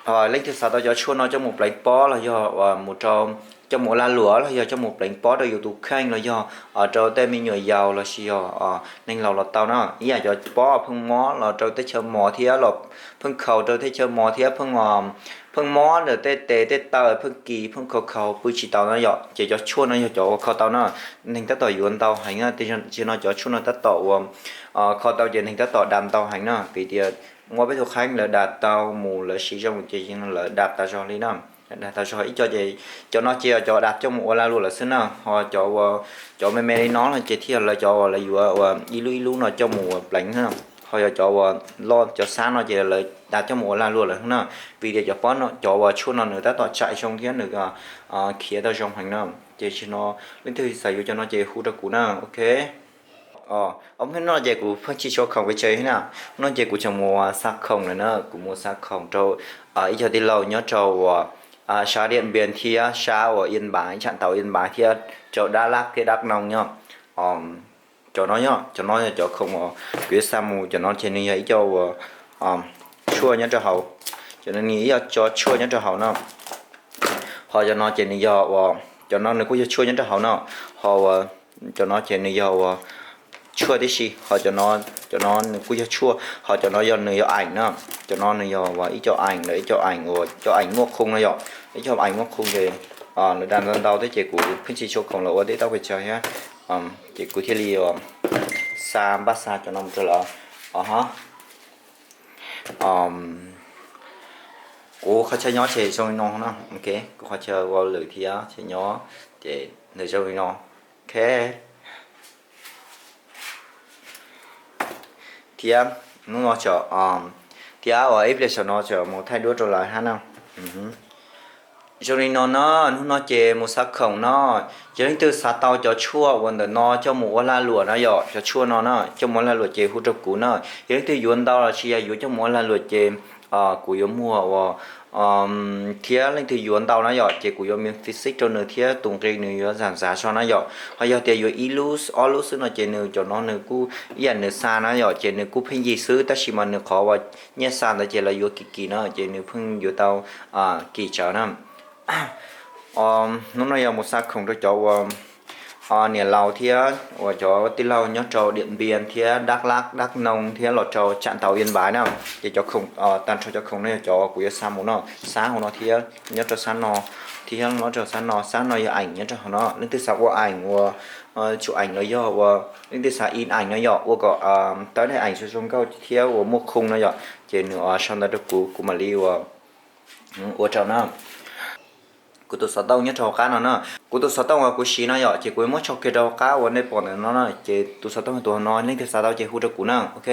Leej twg xav tau cov tshuaj no coj mus pleev pob los yog mus rau, coj mus ua lag luam los yog coj mus pleev pob rau yus tus kheej los yog rau tej me nyuam yaus los sis yog neeg laus los tau na. Ib yam cov pob pheej mob los rau teb chaws mos thiab los pheej khaus rau teb chaws mos thiab pheej mob ntawm tej tes tej taw pheej kis pheej khaus khaus pw tsis tau na yom, ces cov tshuaj no yog cov uas kho tau na. Neeg tab tom yuav ntau heev na, tsis no cov tshuaj no tab tom uas kho tau ces neeg tab tom dam ntau heev na, vim tias muaj peb tug kheej lawv dam tau mus lawv siv zoo ces lawv dam tas zog li na. Dam tas zog ib co ces cov no ces yog cov dam coj mus ua lag luam lawm xwb na, ho cov uas cov me me li no no ces thiaj yog lawv cov uas lawv yuav ua ib lub ib lub no coj mus ua pleev na. Ho yog cov uas loj cov xab no ces lawv dam coj mus ua lag luam lawm na, vim tias cov pob no cov uas tshuaj no nws tab tom tsam zoo thiab nws khiav tau zoo heev na. Ces tsis no leej twg xav yuav cov no ces hu rau kuv na, ok. Ob hnub no ces kuv pheej tsis tshua khoom pes tsawg thiab na, hnub no ces kuv tseem mus xa khoom lawm na, kuv mus xa khoom rau ib co tij laug nyob rau uas sab Diam Npias thiab sab uas Iab Npav, tsam tau Iab Npav thiab rau Dab Lab thiab Dab Noo nyob. Cov no yog, cov no yog cov khoom uas kuv yuav xa mus, cov no ces nws yog ib co uas tshuaj nyob rau hauv, cov no nws ib co tshuaj nyob rau hauv no. Ho cov no ces nws yog uas, cov no nws kuj yog tshuaj nyob rau hauv no, ho uas cov no ces nws yog uas tshuaj tib si, ho cov no, cov no nws kuj yog tshuaj, ho cov no yog nws yog eem na. Cov no nws yog uas ib co eem, lawv ib co eem uas cov eem muaj khoo no yom, ib co eem muaj khoo ces lawv dam ntau ntau thiab ces kuv pheej tsis tshua khoom los ua TikTok pes tsawg thiab, ces kuv thiaj li uas xa npaj xa cov no mus rau lawv. Kuv qhov chaw nyob ces zoo li no na, ok, kuv qhov chaw ua lwm thiab chaw nyob ces nws zoo li no, ok. Thiab hnub no tseem, thiab uas ib pliag saum no tseem mus thaij duab rau lawv hab na. Zoo li no na, hnub no ces mus xa khoom no, yog leej twg xav tau cov tshuaj uas ntawm no coj mus ua lag luam na yom, cov tshuaj no na coj mus ua lag luam ces hu rau kuv na. Yog leej twg yuav ntau los sis yog yuav coj mus ua lag luam ces kuv yuav muag uas, thiab leej twg yuav ntau na yom ces kuv yuav miv physic rau nws thiab tus nqi nws yuav zam zav zog na yom. Ho yog tias yuav ib lub ob lub xwb no ces nws cov no nws kuj ib yam nws xa na yom, ces nws kuj pheej yig xwb tab sis mas nws qhov uas nyiaj xa ntawd ces lawv yuav kim kim na ces nws pheej yuav tau kim tsawv na. Hnub no yog mus xa khoom rau cov uas niam laus thiab uas cov tij laug nyob rau Diam Npias thiab Dab Lab Dab Noo thiab los rau tsam tau Iab Npav na. Ces cov khoom, tag nrho cov khoom no yog cov kuv yuav xa mus no, xab hauv no thiab nyob rau xab no, thiab nyob rau xab no, xab no yog eem nyob rau hauv no. Leej twg xav ua eem uas tsum eem los yog uas leej twg xav in eem no yom, ua kom tawb daim eem zoo zoo nkauj thiab uas muaj khoo no yom, ces nws sau ntawv rau kuv, kuv mam li uas ua rau na. Kuv tus xov tooj nyob rau hauv qab no na. Kuv tus xov tooj uas kuv siv no yom, ces kuv muab tso kiag rau hauv qab uas nej pom ntawm no na, ces tus xov tooj tus no leej twg xav tau ces hu rau kuv na, ok.